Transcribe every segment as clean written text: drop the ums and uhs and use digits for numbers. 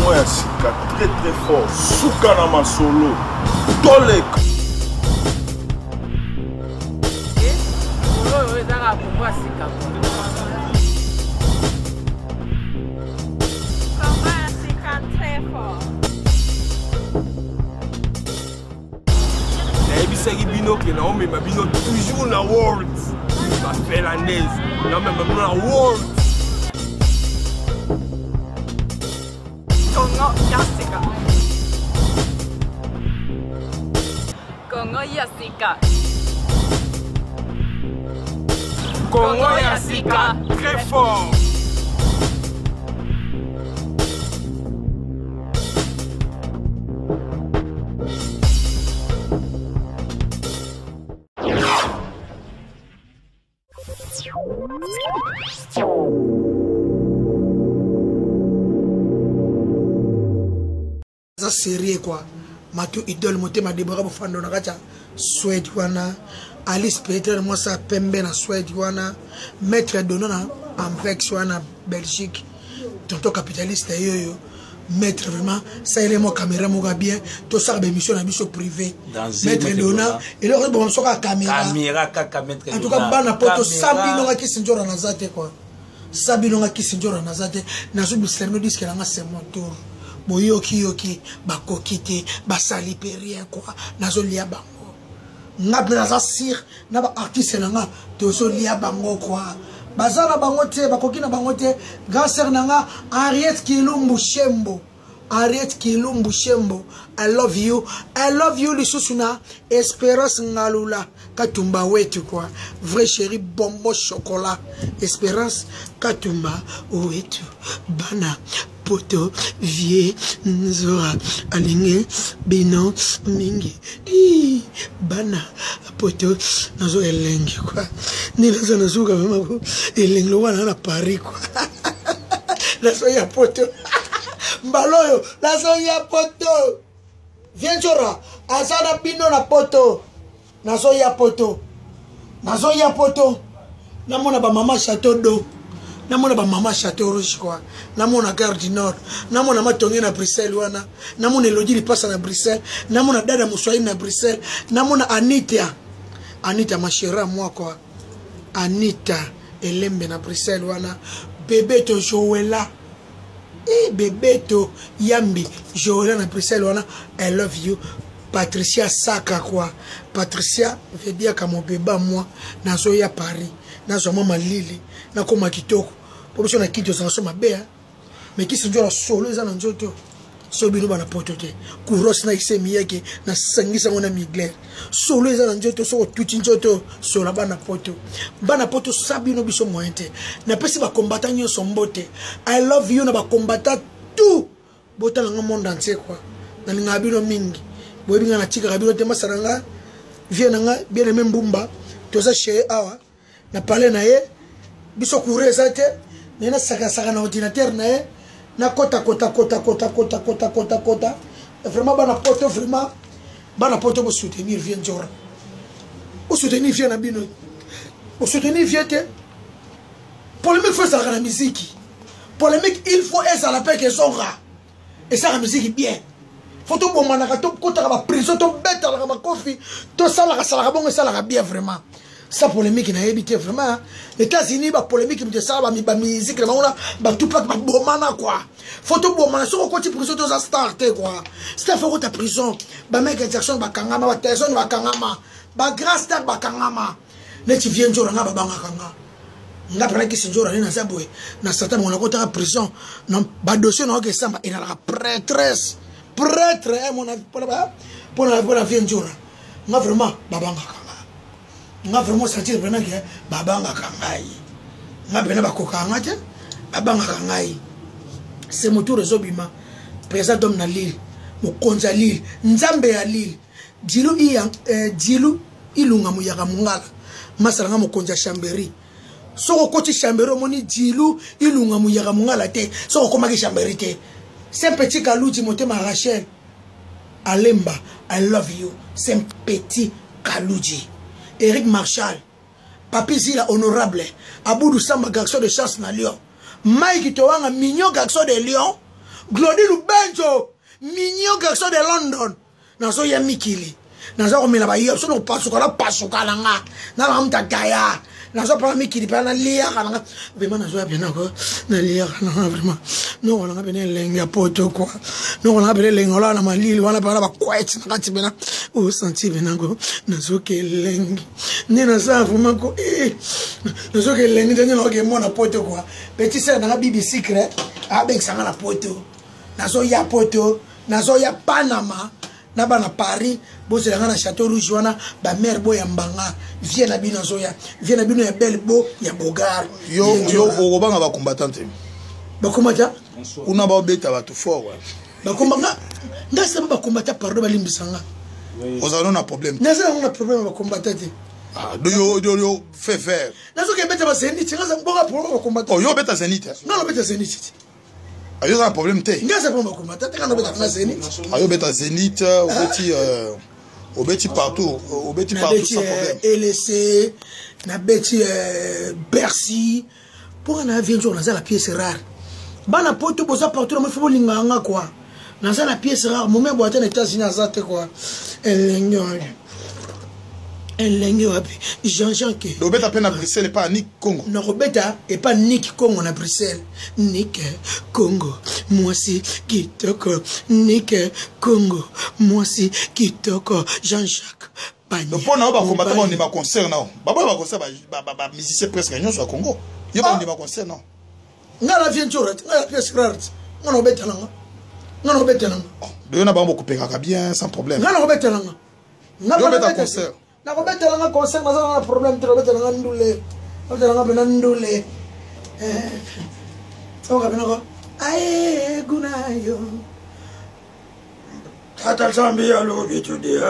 Congo ya sika très très fort suka na masolo toleka. Oyo ezaka Congo ya sika. Congo ya sika très fort. Nayebisaki bino ke naomema bino toujours na world ba finlandaise naomema bino na world. Congo ya sika. Congo ya sika. Congo ya sika très fort. Aza sérieux quoi. Matou idole motema Deborah Bofando na kati ya Suède wana. Alice Peter mwasi ya pembe na Suède wana. Maître Dona na Ampex wana Belgique. Tonton capitaliste yoyo. Maître vraiment ça il est moi caméra moka bien to saka ba émission na biso privé. Maître Dona eloko bon soka caméra. Caméra kaka maître. En tout cas bana poto sambi nonga kisinjora na zate quoi. Sabi nonga kisinjora na zate nazo biserno disque nanga c'est mon tour. Boyoki yoki bakoki te basali pe rien quoi. Nazo lia bango. Nga pe naza sire na ba artiste nanga tozo lia bango quoi. Baza na bango te bakoki na bango te. Grand sœur nanga Henriette Kilumbu Shembo. Henriette Kilumbu Shembo, I love you. I love you lisusu na Espérance Ngalula Katumba wetu quoi. Vrai chéri bonbon chocolat. Espérance Katumba wetu bana poto vie nzora alinge bino mingi. Ii, bana poto nazo elengi quoi. Ni nazo nazuka vraiment ko elengi lokola na Paris quoi. Nazo ya poto. Mbaloyo nazo ya poto. Viens Njora aza na bino na poto. Nazo ya poto. Nazo ya poto. Namona ba mama Château d'eau. Namona ba mama Château Rouge quoi. Namona Gare du Nord. Namona Matonge na Bruxelles wana. Namona Elodie Lipasa na Bruxelles. Namona Dada Moussoui na Bruxelles. Namona Anita. Anita ma chérie moi quoi. Anita Elembe na Bruxelles wana. Bébé to Joëla. Eh bébé to Yambi Joëla na Bruxelles wana. I love you. Patricia Saka quoi. Patricia Vediaka mon bébé moi. Nazoya Paris. Nazo mama Lili. Nakoma kitoko. Po biso na kiti ozala so mabe hein. Mais kisi nzola solo eza na nzoto. So bino bana poto te. Kuros na ise miyeke na sangisa ngo na migler. Solo eza na nzoto soko tuti nzoto sola bana poto. Bana poto sa bino biso moyen te. Na pesi ba combattant nyonso mbote. I love you na ba combattant tout. Botala nga monde entier quoi. Na linga bino mingi. Boyebi nga na tikaka bino te masala nga. Vie na nga bien aimé Mbumba. Toza chez awa. Na parler na ye. Biso courrier eza te. Na na saka saka na ordinateur na ye. Na kota kota kota kota kota kota kota kota. Vraiment bana poto vraiment bana poto bo soutenir vie Njora. Bo soutenir vie na bino. Bo soutenir vie te. Polémique faut ezalaka na musique. Polémique il faut ezala pe ke zonga. Ezalaka musique bien. Faut to bomanaka to kotaka ba prison to betalaka makofi to salaka salaka bongo esalaka bien vraiment. Sa polémique na yebi te vraiment. États-Unis ba polémique mte sala ba ba musique na bango na ba Tupac ba bomana quoi. Faut to bomana soko koti prison to za star te quoi. Star faut kota prison. Ba Michael Jackson ba kangama ba Tyson ba kangama ba grand star ba kangama. Neti vie nzora nga ba bangaka nga. Nga pena kisi nzora ni na za boye na satan mona kota prison. Na ba dossier na oke samba inalaka prêtresse. Prêtre eh mon pona ba pona pona vie nzora. Nga vraiment ba bangaka nga. Nga vraiment sentir vraiment que ba bangaka ngai. Nga pena ba koka nga te ba bangaka ngai. C'est mon tour ezobima. Président d'homme na Lille, mokonzi ya Lille, Nzambe ya Lille. Djilu iya Djilu Ilunga muyaka mungala. Masala nga mokonzi ya Chambéry. Soko okoti Chambéry omoni Djilu Ilunga muyaka mungala te. Soko okomaki Chambéry te. C'est un petit Kaluji motema Rachel Alemba, I love you. C'est un petit Kaluji. Eric Marshall, Papi Zila honorable, Aboudou Samba garçon de chasse na Lyon. Mike Toanga mignon garçon de Lyon. Glodi Lubenzo, mignon garçon de London. Nazoya mikili. Naza komela ba yo sono pasuka na pasuka na nga. Na ba muta gaya. Nazo pa mikili pa na liaka na nga. Vraiment nazoya bien ko. Na liaka na nga vraiment. No na nga bene elengi ya poto quoi. No na nga bene elengi ola na malili wana pa na ba kwet na kati bena. O senti bena ko. Nazoke elengi. Nde naza vraiment ko eh. Nazoke elengi nde na ke mona poto quoi. Petit sœur na nga bibi secret abengisa nga na poto. Nazoya poto, nazoya Panama na bana Paris, bozela nga na Chateau Rouge wana, ba mère boyamba nga, vie na bino azoya, vie na bino ya belle beau ya Bogar. Yo yo okobanga ba combattant te. Ba combattant? Kuna ba beta bato fort. Ouais. Ba combattant nga sema ba combattant pardon balimbisa nga. Ozala na problème. Nazala na problème ba combattant te. Ah, do yo yo fait faire. Nazoki beta ba Zenith, nga za mboka problème ba combattant. Oh yo beta Zenith. Non, beta Zenith. Ayo za problème te. Nga za problème combattant te nga beta nga Zenith. Ayo beta Zenith, obeti obeti partout, obeti partout sans problème. LC, na beti Bercy. Pour na vient jour naza la pièce rare. Bana poto boza partout na mfo bolinga nga quoi. Naza la pièce rare, mome boite na États-Unis aza te quoi. Elengi wapi. Elengi wapi. Jean-Jean ke. Obeta pe na Bruxelles pa Nick Congo. Na kobeta et pas Nick Congo na Bruxelles. Nick Congo, mwasi kitoko. Nick Congo, mwasi kitoko. Jean-Jacques Panya. Donc pona ba combattant ba ndima concert nao. Ba ba concert ba ba musicien presque nyonso ya Congo. Yo ba ndima concert non. Nga na vient jour, nga na pièce rare. Nga na obeta nanga. Nga na obeta nanga. Yo na bango kopekaka bien sans problème. Nga na obeta nanga. Nga yo beta concert. Na kobeta nanga concert naza na problème te, obeta nanga ndule. Obeta nanga pena ndule. Eh. Oka pena ko. Aye guna yo. Tata Nzambe alobi todia.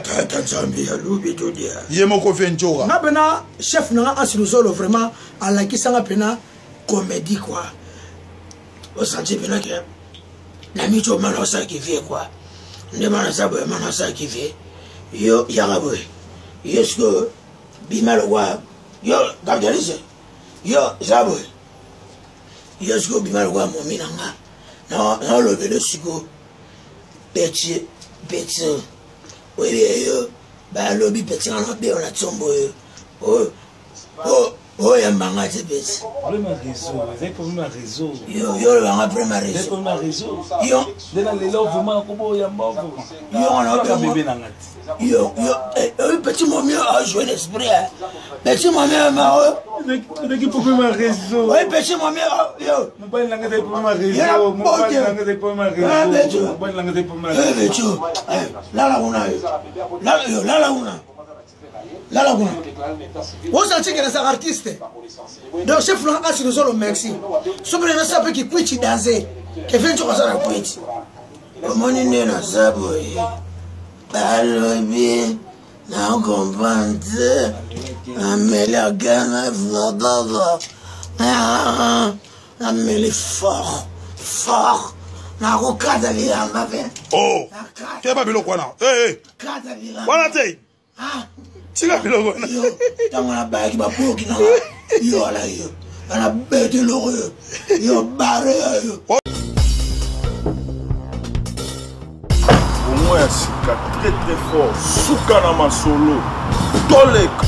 Tata Nzambe alobi todia. Ye moko fe njoka. Nga pena chef nanga Asiluzolo vraiment alakisa nga pena comédie quoi. Osanti pena ke na micho mana osalaki vie quoi. Nde mana za boye mana osalaki vie. Yo yaka boye. Yo sikoyo bima lokwa yo capitaliste yo za boye. Yo sikoyo bima lokwa momi na nga. Naolobele sikoyo petit petit oyebi yo balobi petit nga na beo na tsombo oyo oyo oyamba nga te petit yo yo olobanga problème ya réseau yo yo yo yo petit momi a joué l'esprit petit momi ma oyo oyo petit momi yo mobali na ngai ezali problème ya réseau mobali na ngai ezali problème ya réseau mobali na ngai ezali problème ya réseau lala kuna yo lala yo lala kuna lala kuna ozala tshikela sa artiste donc chef na asi lozolo merci soki na sa pe kikwiti danse kevin tshoko asala kwiti omoni nde naza boye balobi na comprendre ameli agana ameli fort fort nakokata bilamba mpe oh keba biloko wana kata bilamba wana te tika biloko wana ntango nabayaki baboki nanga yo ala yo ana bete eloko yo yo bare yo Congo ya sika très très fort suka na masolo toleka.